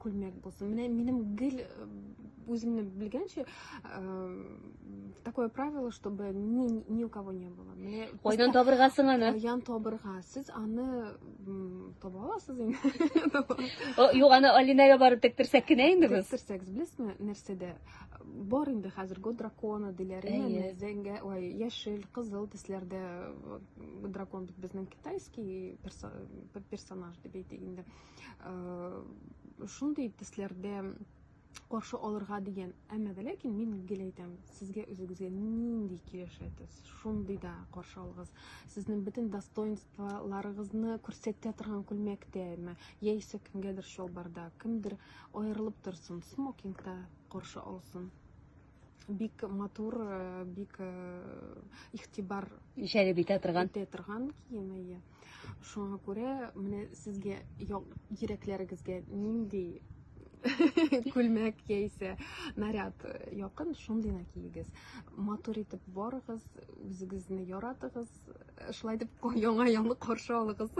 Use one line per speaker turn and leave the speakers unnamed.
Күлмәк булсын. Менә минем гел үземне белгәнчә, такое правило, чтобы ни, ни у кого не было. Менә
Кайдан табырга соң аны?
Каян табырга? Сез аны таба аласыз инде.
Юк, аны Алинәгә барып тектерсәк кенә инде без.
Тектерсәгез, беләсезме, нәрсәдә? Бар инде хәзер год дракона диләр, инде зәңгә, ой, яшел, кызыл төсләрдә дракон бит безнең китайский персонаж дип әйтик инде. Шундый төсләрдә каршы алырга дигән. Әмма дә ләкин мин гел әйтәм, сезгә үзегезгә нинди килешә төс, шундый да каршы алыгыз. Сезнең бөтен достоинстволарыгызны күрсәтә торган күлмәктәме, яисә кемгәдер чалбарда, кемдер аерылып торсын, смокингта каршы алсын. Бик матур, бик игътибар
җәлеп итә торган.
Итә торган кием, әйе. Шуңа күрә менә сезгә йөрәкләрегезгә нинди күлмәк яисә наряд якын, шундыйны киегез. Матур итеп барыгыз, үзегезне яратыгыз, шулай итеп яңа елны каршы алыгыз.